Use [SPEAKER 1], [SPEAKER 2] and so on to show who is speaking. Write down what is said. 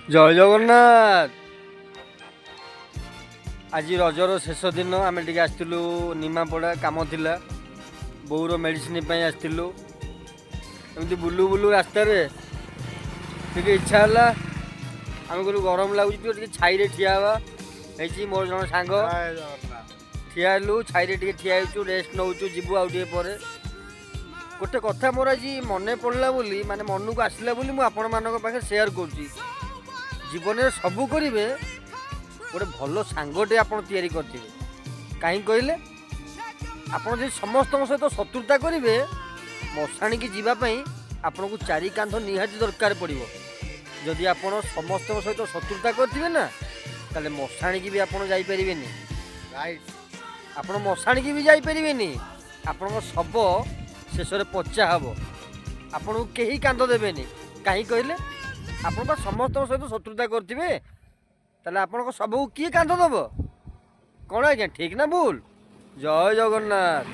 [SPEAKER 1] ଜୟ ଜଗନ୍ନାଥ। ଆଜି ରଜର ଶେଷ ଦିନ, ଆମେ ଟିକେ ଆସିଥିଲୁ ନିମାପଡ଼ା, କାମ ଥିଲା, ବୋଉର ମେଡ଼ିସିନ ପାଇଁ ଆସିଥିଲୁ। ଏମିତି ବୁଲୁ ବୁଲୁ ରାସ୍ତାରେ ଟିକେ ଇଚ୍ଛା ହେଲା, ଆମେ କହିଲୁ ଗରମ ଲାଗୁଛି, ଟିକେ ଟିକେ ଛାଇରେ ଠିଆ ହେବା। ହେଇଛି ମୋର ଜଣେ ସାଙ୍ଗ, ଠିଆ ହେଲୁ ଛାଇରେ, ଟିକେ ଠିଆ ହେଇଛୁ, ରେଷ୍ଟ ନେଉଛୁ, ଯିବୁ ଆଉ ଟିକେ ପରେ। ଗୋଟେ କଥା ମୋର ଆଜି ମନେ ପଡ଼ିଲା ବୋଲି, ମାନେ ମନକୁ ଆସିଲା ବୋଲି ମୁଁ ଆପଣମାନଙ୍କ ପାଖରେ ସେୟାର କରୁଛି। ଜୀବନରେ ସବୁ କରିବେ, ଗୋଟେ ଭଲ ସାଙ୍ଗଟେ ଆପଣ ତିଆରି କରିଥିବେ। କାହିଁକି କହିଲେ, ଆପଣ ଯଦି ସମସ୍ତଙ୍କ ସହିତ ଶତ୍ରୁତା କରିବେ, ମଶାଣିକି ଯିବା ପାଇଁ ଆପଣଙ୍କୁ ଚାରି କାନ୍ଧ ନିହାତି ଦରକାର ପଡ଼ିବ। ଯଦି ଆପଣ ସମସ୍ତଙ୍କ ସହିତ ଶତ୍ରୁତା କରିଥିବେ ନା, ତାହେଲେ ମଶାଣିକି ବି ଆପଣ ଯାଇପାରିବେନି।
[SPEAKER 2] ରାଇଟ୍।
[SPEAKER 1] ଆପଣ ମଶାଣିକି ବି ଯାଇପାରିବେନି। ଆପଣଙ୍କ ଶବ ଶେଷରେ ପଚା ହେବ, ଆପଣଙ୍କୁ କେହି କାନ୍ଧ ଦେବେନି। କାହିଁକି କହିଲେ, ଆପଣ ବା ସମସ୍ତଙ୍କ ସହିତ ଶତ୍ରୁତା କରିଥିବେ, ତାହେଲେ ଆପଣଙ୍କ ଶବକୁ କିଏ କାନ୍ଧ ଦେବ? କ'ଣ ଆଜ୍ଞା, ଠିକ୍ ନା ଭୁଲ? ଜୟ ଜଗନ୍ନାଥ।